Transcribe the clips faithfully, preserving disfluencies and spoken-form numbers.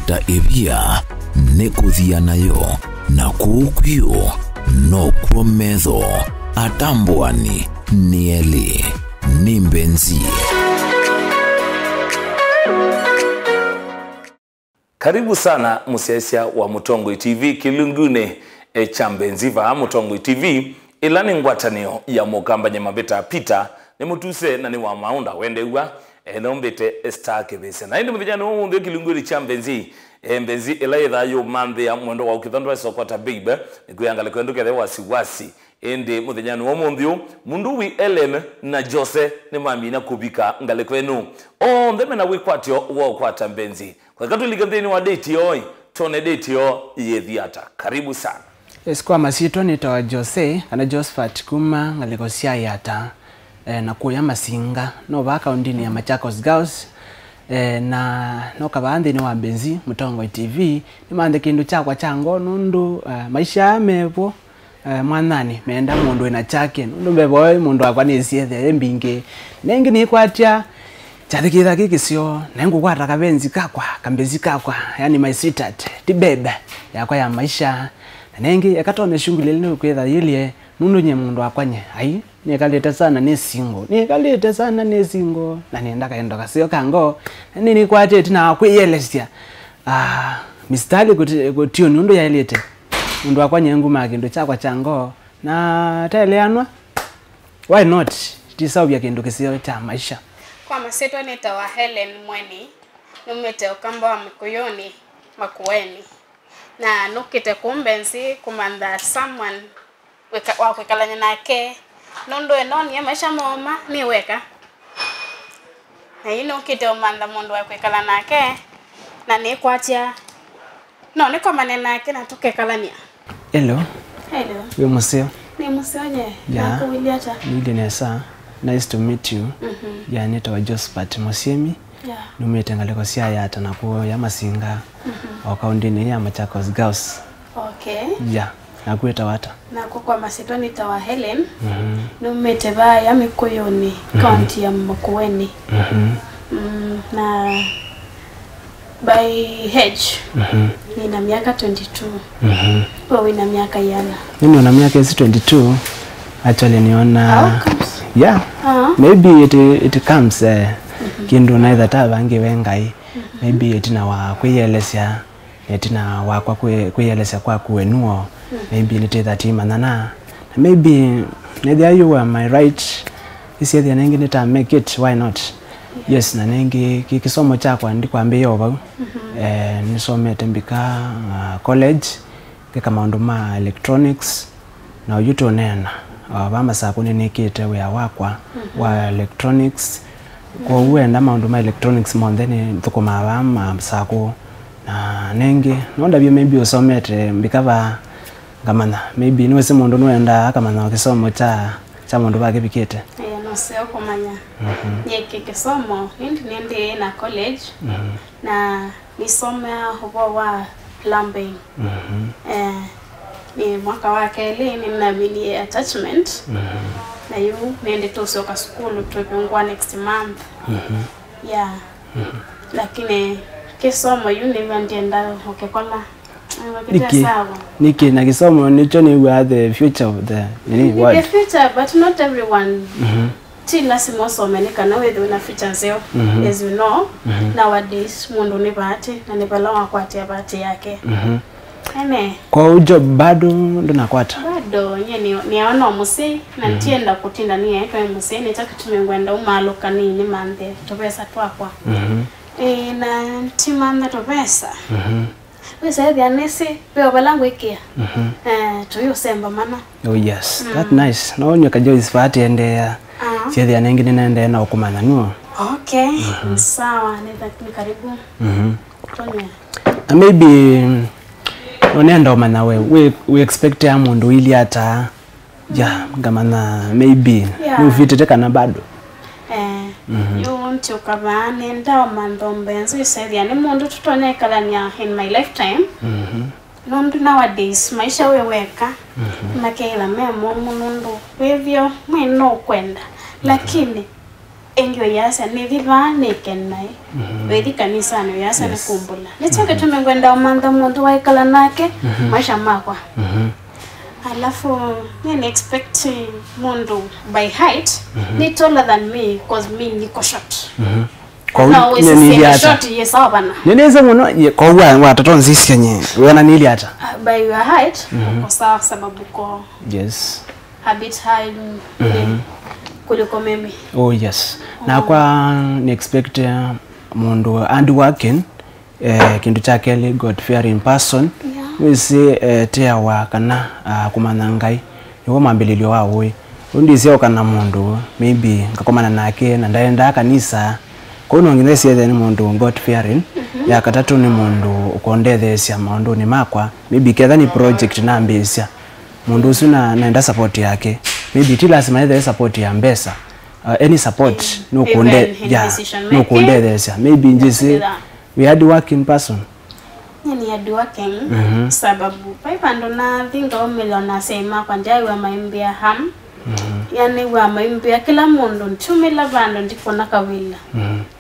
Ta ĩvia nĩ kũthia nayo, na kũu kwio nokw'o metho atambũani nĩ elĩ. Nĩ Mbenzi. Karibu sana mũsyaĩĩsya wa Mũtongoi T V kĩlungunĩ, eh, kya Mbenzi vaa Mũtongoi T V, ĩla nĩ ngwatanĩo ya Mũkamba Nyamavĩta Peter, nĩ mũtuse na nĩ wa maũnda wendew'a, eh, na ũmbĩte Esther Kĩvĩsya. Na ĩndĩ mũthenyanĩ wa ũmũnthĩ kĩlungunĩ kya Mbenzi, eh, Mbenzi ĩla yĩthaa yũmanthĩa mwendo wa ũkĩtha ndwaĩsa ũkwata babe, nĩkwĩa ngalĩko ĩndũ kethe wasiwasi. Ĩndĩ mũthenyanĩ wa ũmũnthĩ ũũ, mũndũ wĩ Helen na Jose nĩmamina kũvika ngalĩko ĩno. Onthe mena wĩkwatyo wa ũkwata Mbenzi. Kũleka tũlike nthĩnĩ wa date yoo, ĩ, twone date yoo yĩthi ata. Karibu sana. Yes, kwa masyĩtwa nĩtawa Jose, kana Josephat, kuma ngalĩko sya Yata, eh, na kũya Masinga, no vaa kaũndĩnĩ ya Machakos Girls, eh, na noka vaa nthĩnĩ wa Mbenzi, Mũtongoi T V, nĩmanthe kĩndũ kyakwa kya ngoo, nũndũ, eh, maisha aa mevo, eh, mwananĩ, meenda mũndũ wĩna kyake, nũndũ mbeva ũyũ mũndũ wakwa nĩsiethĩa yĩ mbingĩ. Nengĩ nĩkwatya kyathĩkĩtha kĩ kĩseo, na ngũkwata kavenzi kakwa, kambezi kakwa, yani my sweetheart, ti bebe yakwa ya maisha. Na nengĩ, eka tonye shunguli ĩla nĩkwĩtha yĩlye, nũndũ nye mũndũ wakwa nye, ai, nĩkalĩte sana nĩ single, nĩkalĩte sana nĩ single, na nĩenda kaendo kaseo ka ngoo, na nĩnĩkwatya ĩtina wa kwĩyelesya. Ah, mistari kũti-, kũtiũni ũndũ yaĩlĩte. Mũndũ wakwa nye ngumaa kĩndũ kyakwa kya ngoo, na taeleanwa, why not? Tisaũvya kĩndũ kĩseo kya maisha. Kwa masyĩtwa nĩtawa Helen Mweni, numĩte Ũkamba wa Mĩkũyũnĩ, Makueni. Na nũkĩte kũũ Mbenzi kũmantha someone wĩka-, wa kwĩkalany'a nake, nũndũ ĩnonie maisha mooma nĩ weka. Na yu nũkĩte ũmantha mũndũ wa kwĩkala nake, na nĩkwatya no nĩkomane nake na tũkekalany'a. Hello. Hello. Wĩ mũseo? Nĩ mũseo nye. Yeah. Nakũwĩlya ata? Nĩilye nesa. Nice to meet you. Mhm. Yeah, nĩtawa Josephat Mũsyĩmi. Yeah. Numĩte ngalĩko sya Yata na kũya Masinga, mhm, o kaũndĩnĩ ya Machakos Girls. Okay. Yeah. Naku wĩtawa ata? Nakwa kwa masyĩtwa nĩtawa Helen. Mhm. Numĩte vaya Mĩkũyũnĩ, mhm, kaunti ya Makueni. Mhm. Mm, na by age, mhm, nĩna myaka twenty-two. Mhm. We wĩna myaka yĩana? Nĩnĩona myaka ĩsu twenty-two, actually nĩona. How comes? Yeah. Ah. Maybe it, it comes, eh, mhm, kĩndũ naitha tavangiwe Ngai. Mhm. Maybe ĩtina wa kwĩyelesya, ĩtina wakwa kwĩ-, kwĩyelesya kwaku we nuo. Mhm. Maybe nĩtĩtha timanyana. Na maybe nethĩa you were my right. Ĩsyethĩa nengĩ nĩta make it, why not? Yes, na nengĩ kĩ-, kĩsomo kyakwa ndikwambĩĩa o vau. Mhm. Eh, nĩsomete mbika, ah, college, ngĩka maũndũ ma electronics, na oyu tũneena, ah, va Masakũ nĩnĩkĩte wĩa wakwa, mhm, wa electronics. Kwoou enda maũndũ ma electronics monthe nĩthũkũmaa vaa Masakũ. Na nengĩ, no ndavye maybe ũsomete mbika va ngamanya. Maybe nĩwĩsĩ mũndũ nũendaa akamanya o kĩsomo kya, kya mũndũ vakĩvikĩte. Ĩĩ, nũseo kũmanya. Mhm. Nyie kĩ kĩsomo, ĩndĩ nĩndĩ na college, mhm, na nĩsomea ũvoo wa plumbing. Mhm. Eh, nĩ mwaka wa kelĩ nĩnaminie attachment. Mhm. Na yu nĩndĩ tũsyoka sukulu twĩvingũa next month. Mhm. Yeah. Mhm. Lakini kĩsomo yu nĩw'a ndienda ũkĩkola. Nĩkĩ, nĩkĩ na kĩsomo nĩkyo nĩw'aa the future of the, nini, world? The future, but not everyone. Mhm. Ti lasima ũsome nĩ kana wĩthĩwe na future nzeo. Mhm. As you know, mhm, nowadays mũndũ nĩ bahati na nĩ vala wakwatĩa bahati yake. Mhm. Ene. Kwoou job bado ndũnakwata? Bado, nye nĩ, nĩaona mũsyai, na, mhm, ntienda kũtinda nĩaetwa mũsyai, nĩ kyo kĩtumi ngwenda umaalũka nĩnĩmanthe tũvesa twakwa. Mhm. Ĩĩ, na ntimantha tũvesa. Mhm. Wĩsethĩa nĩsĩ, ve o vala ngwĩkĩa. Mhm. Eh, tũyũsemba mana. Oh yes, mm, that nice. No nyuka Joyce vaa tiendeea. Ah. Syethĩa nengĩ nĩnaendeea na ũkũmanya nuo. Okay, mhm, sawa, nĩ tha-, nĩ karibu. Mhm. Tonywe. Na maybe, mm, no nenda ũmanya we, we, we expect ya mũndũ ili ata. Yeah, ngamanya maybe. Yeah. Nĩũfitĩte kana bado? Eh, mhm, yu ntiũka vaa nenda ũmantha Mbenzi, ĩsethĩa nĩ mũndũ tũtonya ĩkalany'a in my lifetime. Mhm. Nũndũ nowadays maisha wĩ weka, mhm, makeĩla me momũ nũndũ wĩthĩo mwĩ no ũkwenda. Mhm. Lakini Ĩngĩ ũyasya, nĩthi vaa nĩke naĩ. Wĩthi kanisanĩ ũyasya nĩ kumbũla. Nĩkyo kĩtumi ngwenda ũmantha mũndũ waĩkala nake maisha makwa. Alafu, nĩ expect mũndũ by height, nĩ taller than me, 'cause me niko short. Kwoou no, nĩ wĩsĩ nĩilyata. Short, yes, sawa bana. Nĩnĩsĩ mũno, ye, kwoou wa, watata ũnzisya nye, wĩona nĩilyata? Uh, by your height, uko sawa sababu ko Yes. a bit high, eh, kuliko mimi. Oh, yes. Nakwa nĩ expect, uh, mũndũ hard working, eh, kĩndũ kya kelĩ, God fearing person. Yeah. Wĩsĩ, eh, teawa kana, ah, kũmanya Ngai nĩw'o mwambĩlĩlyo wa ũĩ. Ũndũ ndĩsyaũka na mũndũ, maybe ngakomana nake na ndaendaa kanisa. Kwoou no nginya ĩsyĩthĩa nĩ mũndũ God fearing. Ya katatũ nĩ mũndũ ũkondetheesya maũndũnĩ makwa. Maybe ketha nĩ project nambĩĩsya, mũndũ ũsu na, naenda support yake. Maybe ti lasima ethĩwe support ya mbesa. Uh, any support, nũkũnde-, even in yeah, decision making, nũkũndetheesya. Maybe njĩsĩ, yeah, we hard working person. Nyie nĩ hard working, sababu vai vandũ nathi ngaumĩlwa na asyai makwa ndyaĩw'a maimbĩa ham. Yanĩw'a maimbĩa kĩla mũndũ, ndyumĩla vandũ ndikũna kawĩla.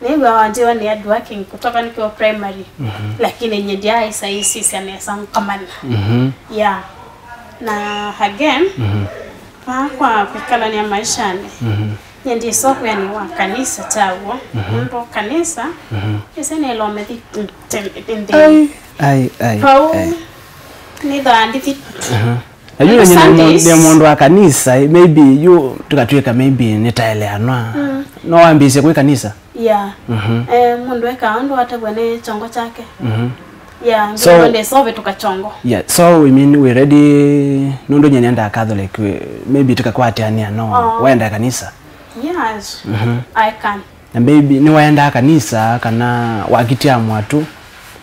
Nĩw'a wanjĩwa nĩ hard working kutoka nikiwa primary. Lakini nyie ndyaĩsa ĩsisya nesa nkamanya. Yeah. Na again, vaa kwa kwĩkalany'a maishanĩ, nyie ndĩsokwĩa nĩ wa kanisa kyaw'o. Nũndũ kanisa ĩsĩ nĩlomethi nthĩ. Ai, ai, ai. Vau nĩthaa ndithi. Na yu nĩ mũndũ, nĩ mũndũ wa kanisa, maybe yu tũkatw'ĩka maybe nĩtaeleanwa. No wambĩĩsye kwĩ kanisa? Yeah. Eh, mũndũ ekaa ũndũ atavw'a nĩ kyongo kyake. Yeah, so, ngĩw'o ndĩsovĩtũka kyongo. Yeah, so we mean we ready, nũndũ nyie nĩendaa Catholic, we, maybe tũkakwatĩanĩa, no, wenda kanisa? Yes, I can. Na maybe nĩwaendaa kanisa kana wakitĩa mwatũ?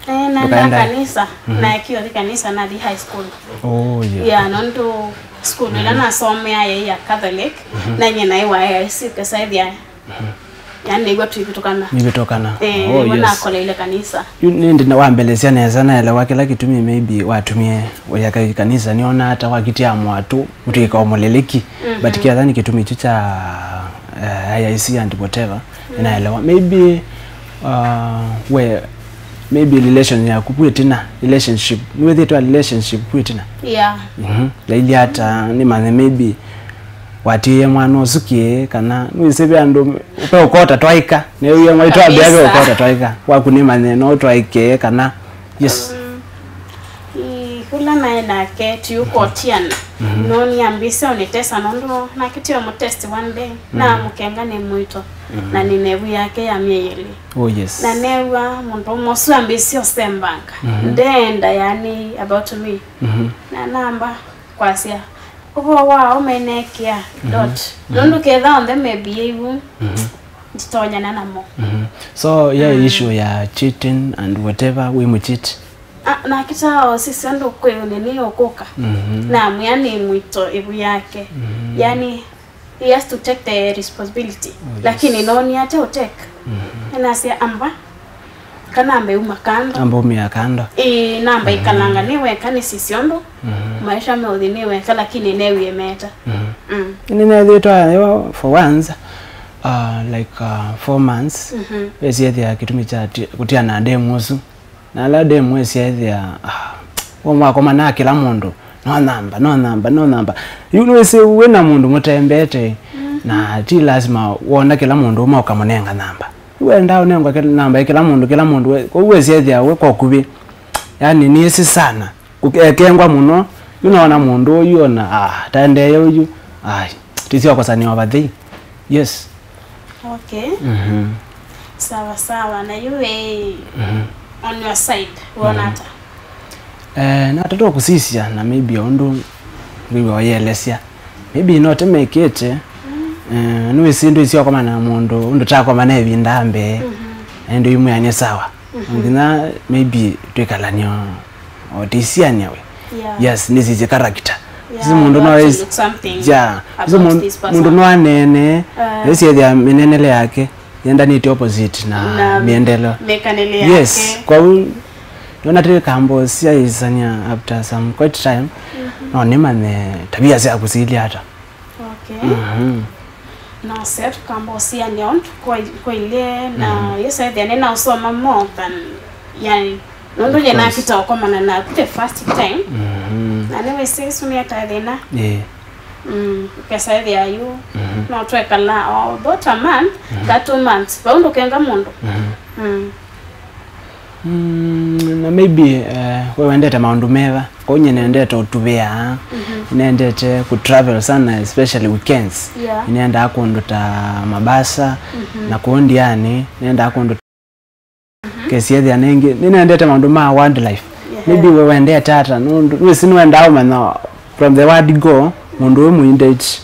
Eh, naendaa kanisa, na kĩothi kanisa nathi high school. Oh, yeah. Yeah, nũndũ school ĩla nasomea yaĩ ya Catholic, na nyie naĩ wa A I C, kasaithia yani nĩw'o twĩvĩtũkana. Nĩvĩtũkana. Eh, oh, nĩw'o yes, nakoleile kanisa. Yu nĩndĩ na wambelesya nesa, naelewa kĩla kĩtumi maybe watumie ũyaka kanisa, nĩona ata wakitĩa mwatũ, ũtw'ĩka ũmũleleki. But kĩatha nĩ kĩtumi kyu kya, eh, A I C and whatever, nĩnaelewa. Maybe, uh, we, maybe relation yaku vu ĩtina, relationship, nĩwĩthĩĩtwe relationship vu ĩtina? Yeah. Yailyĩ ata, nĩmanye maybe watĩĩe mwana ũsu kĩĩ, kana nĩwĩsĩ ve andũ, ve ũkota twaĩka, newie mwaitũ ambĩa ve ũkota twaĩka, waku nĩmanye no twaĩke, kana, yes. Um, ĩ, ũla naĩ nake ti ũkotiana. No nĩambĩĩsya ũnĩtesa nũndũ nakĩtie ũmũtest one day, namũkenga nĩ mũito, na nĩ nevu yake ya myei ĩlĩ. Oh, yes. Na neew'a mũndũ ũmwe ũsu ambĩĩsya ũsembanga. Ndeenda, yani, about me. Na namba kwasya, ũvoo wa aũme neekĩa dot. Nũndũ ketha onthe mebie ivu, nditonyana namo. So, yeah, issue ya cheating and whatever, wĩ mũcheat? Ah, nakĩtaa o sisya ndũkwĩũnĩ nĩ ũkũka. Namwĩa nĩ mwito ĩvu yake. Yani, he has to take the responsibility. Oh, yes. Lakini noni ate ũteka. Enasya amba, kana ambe uma kando. Amba umia kando. Ĩĩ, namba ikalanga nĩ weka, nĩ sisya ũndũ maisha meũthi nĩ weka, lakini newie meta. Mm. Nĩnethĩtwe yo for once, uh, like, uh, four months. Ĩsyethĩa kĩtumi kya ti-, kũtiana na demu ũsu. Na ala demu ĩsyaethĩa, ah, wamwakoma na kĩla mũndũ, no namba, no namba, no namba. Yu nĩwĩsĩ wĩ na mũndũ mũtembete, na ti lasima wona kĩla mũndũ uma ũkamũnenga namba. Yu wendaa ũnengwa kĩ-, namba ĩ kĩla mũndũ, kĩla mũndũ we, kwoou wĩsyaethĩa we kwa ũkuvĩ. Yani nĩsĩ sana. Kũkekengwa mũno, yu nona mũndũ ũyu ona, ah, taendeeye ũyu, ai, tĩsyokosanĩa over there. Yes. Okay. Mhm. Sawa sawa. Na yu wĩ on your side, wona ata? Eh, natata kũsisya na maybe ũndũ ngwĩw'a ũyĩelesya. Maybe no tĩmekĩte. Eh, nĩwĩsĩ ndwĩsyokomana na mũndũ ũndũ takomana ĩvinda mbee. Na ĩndĩ imwĩanie sawa. Nginya maybe twĩkalany'o o tĩsiany'a we. Yeah. Yes, nĩsisye character. Yeah, si mũndũ no, yeah, si mũndũ no aneene, ĩsyethĩa mĩneenele yake yendanĩte opposite na mĩendelo. Yes, kwoou nona tĩkambo syaĩsany'a after some quite time, no nĩmanye tabia syaku siilye ata. Okay. Mhm. Naseo tũkamba ũsianĩa ũndũ kwa- kwailye na yĩsaĩthĩa nĩnaũsoma more than yani nũndũ nyie nakita ũkomana naku the first time. Mhm. Na nĩwĩsĩ ĩsu nĩetae thĩna. Ĩĩ. Mm, ũkesaĩthĩa yu no twekala about a month, ka two months vau ndũkenga mũndũ. Mm. Mm, na maybe eh, we wendete maũndũ meva? Kwoou nyie nendete ũtuvĩa. Nendete ku travel sana, especially weekends. Yeah. Nĩnendaa kũndũ ta Mombasa na kũu ndianĩ nĩnendaa kũndũ ta kesiethĩa nĩngĩ nĩnendete maũndũ ma wildlife. Yeah. Maybe we wendete ata nũndũ nĩwĩsĩ nĩwendaa ũmanya from the word go mũndũ wĩ mũindate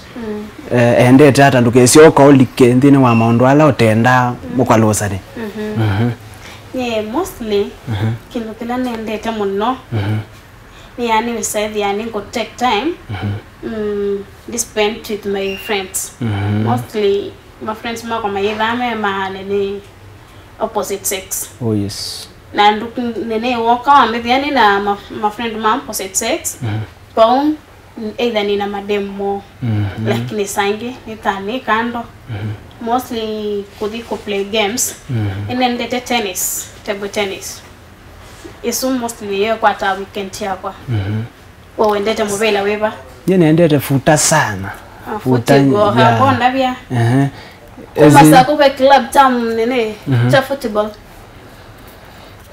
eh, endete ata, ndũkesyoka ũlike nthĩnĩ wa maũndũ ala ũtendaa mũkwalũsane. Mhm. Nyie mostly kĩndũ kĩla nendete mũno nĩ yani wĩsaĩthĩa nĩngũ take time mm, ndi spend with my friends. Mostly ma friends makwa mayĩthaa me maane nĩ opposite sex. Oh yes. Na nduku nene woka wambĩthĩa nĩ na ma, ma friend ma opposite sex. Pau either nĩ na mademu moo lakini sangĩ nĩ ta nĩ kando. Mostly kũthi kũ play games. Nĩnendete tennis, table tennis. Ĩsu mostly nĩyo ĩkwataa weekend yakwa. We wendete mũvĩla wĩva? Nyie nendete futa sana. Ah, futa, futi go, yeah. Hakondavya. Ehe. Kuma As in- saa kũve club cha nene cha football.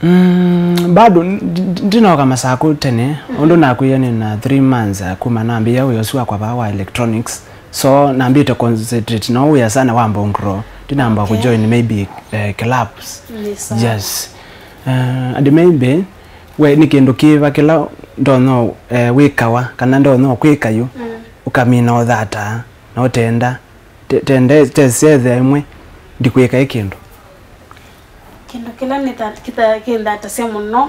Mm, bado ndi- ndi- ndinoka Masaku tene ũndũ nakwĩie nĩ na three months uh, kuma nambĩĩa wĩa ũsu wakwa vaa wa electronics. So nambĩte concentrate no wĩa sana wa mbongro ndinamba Okay. kujoin maybe uh, clubs. Nĩ sawa. Yes. Uh, and maybe we nĩ kĩndũ kĩva kĩla ndonya uh, wĩkawa kana ndonya kwĩka yu ũkamina ũthata na ũtenda te- tende- tesethĩa ĩmwe ndikwĩka ĩ kĩndũ. Kĩndũ kĩla nĩtha- kĩtha- kĩnthatasya mũno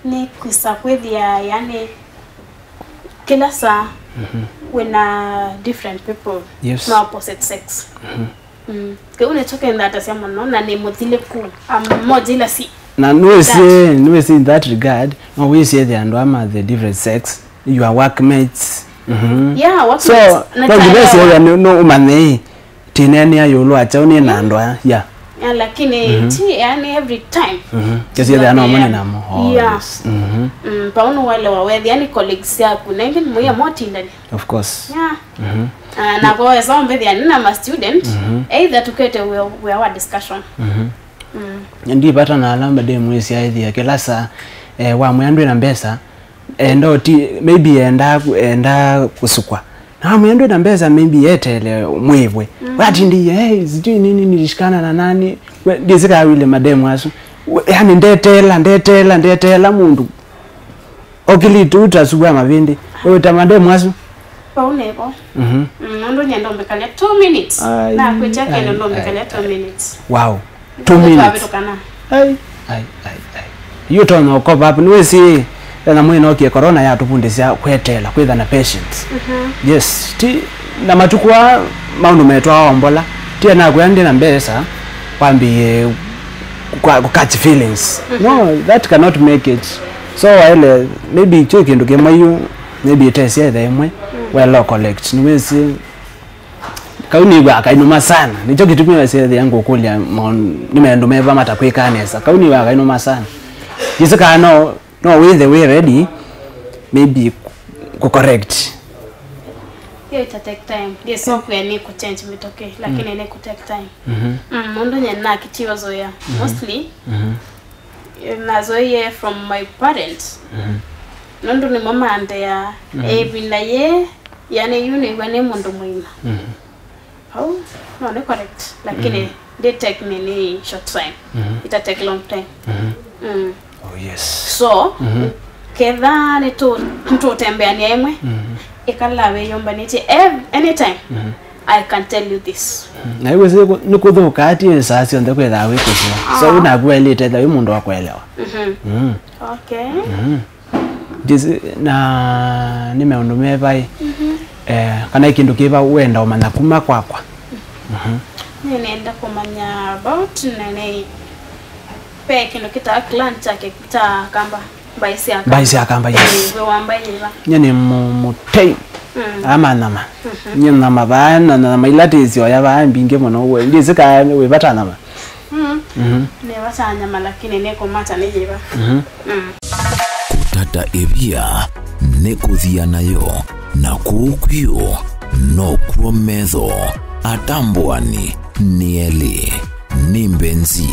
nĩ kwĩsa kwĩthĩa yani kĩla saa wĩna different people Yes. ma opposite sex. Mm. Kĩu nĩkyo kĩnthatasya mũno na nĩ mũthilĩku. I'm more jealousy. Na nĩwĩsĩ nĩwĩsĩ in that regard no wĩsĩ ethĩa andũ ama the different sex your workmates. Mhm. Yeah, workmates. So na no nginya tayari ũsĩethĩa no ũmanye ĩ tinenea yũlũ wa kyaũ nĩ na andũ aya. Yeah. Yeah, lakini ti yani every time. Mhm. Kesiethĩa no mone namo. Oh, Yeah. Yes. Mhm. Mm, pau nĩwelewa wethi yani colleagues yaku nengĩ mũya motindani. Of course. Yeah. Mhm. Ah, na kwa wesa mbethia nĩ na ma student either tukete we we our discussion. Mhm. Mm. Ndivata na ala mbade mwĩsya ethĩa kĩla saa eh, wamwĩa ndwĩ na mbesa enda ũti maybe enda enda kũsukwa na wamwĩa ndwĩ na mbesa maybe etele mwĩvwe watindie hey, sijui nini nilishikana na nani. We, ndisikaa wile mademu asu. We, yani ndetela ndetela ndetela mũndũ okilite ũtasukua mavĩndĩ wĩwĩta mademu asu. Vau nĩvo. Mhm. Mm, nũndũ nyie ndombĩkalya two minutes. Ai, nakwĩtya kĩndũ ai, ndombĩkalya ai, two minutes. Wow. Two minutes. Twavĩtũkana. Ai, ai, ai, ai. Yu tonya ũkova apu nĩwĩsĩ ena mwĩnokie corona yatũvundĩsya kwetela kwĩtha na patience. Mhm. Yes, ti na matukũ aa maũndũ metwawa ombola ti anakwĩa ndi na mbesa wambĩĩe kwa catch feelings. Mhm. No, that cannot make it. So waele maybe kyo kĩndũ kĩmwe yu maybe ĩtesya ĩtha ĩmwe welo collect nĩwĩsĩ. Kau nĩw'aa kainũma sana. Nĩkyo kĩtumi wesethĩa ngũkũlya maũndũ nĩ maũndũ meva matakwĩkaa nesa. Kau nĩw'aa kainũma sana. Jisĩ kana no no wĩthe wĩ ready maybe ku correct. Hiyo ita take time. Yes, software ni ku change mitoke lakini ni ku take time. Mhm. Mm, mũndũ nye na kitiwa zoya. Mhm. Mostly Mhm. Nazoie from my parents. Mhm. Nũndũ nĩmo mandeaa ĩvinda yĩ yani yu nĩw'a nĩ mũndũ mũima. Mhm. Au no nĩ correct lakini ndi take nini short time. Mhm. Ita take long time. Mhm. Mm. Oh yes. So ketha nĩtũ- nĩtũtembeania ĩmwe ĩkala wĩyũmbanĩtye ev- anytime. Mhm. I can tell you this. Na iwe nĩ kũthũkaa ti saa syonthe kwĩthaa wĩ kũsua. So naku waĩlĩte etha wĩ mũndũ wa kũelewa. Mhm. Mm. Okay. Mhm. Jisi- na nĩ maũndũ mevaĩ eh, kana ĩ kĩndũ kĩva wenda ũmanya kuma kwakwa. Mhm. Nĩnenda kũmanya about nene pe kĩndũ kĩtaa clan chake kĩtaa kamba mbaĩ sya kamba. Mbaĩ sya kamba, yes. Ĩĩ, we wa mbaĩ yĩva? Nye nĩ mũ- mũtei. Ama nyama. Nyie nyama vaa, na nyama ila tĩsyoya vaa mbingĩ mũno. We, ndĩsĩ kaa wĩ vata nyama. Mm. Mhm. Nĩ vata nyama, lakini nĩ kũmata nĩ yĩva. Mhm. Mm. Kũtata ĩvia nĩ kũthia nayo, na kũu kwĩũ nokw'o metho atambũani nĩ elĩ. Nĩ mbenzi.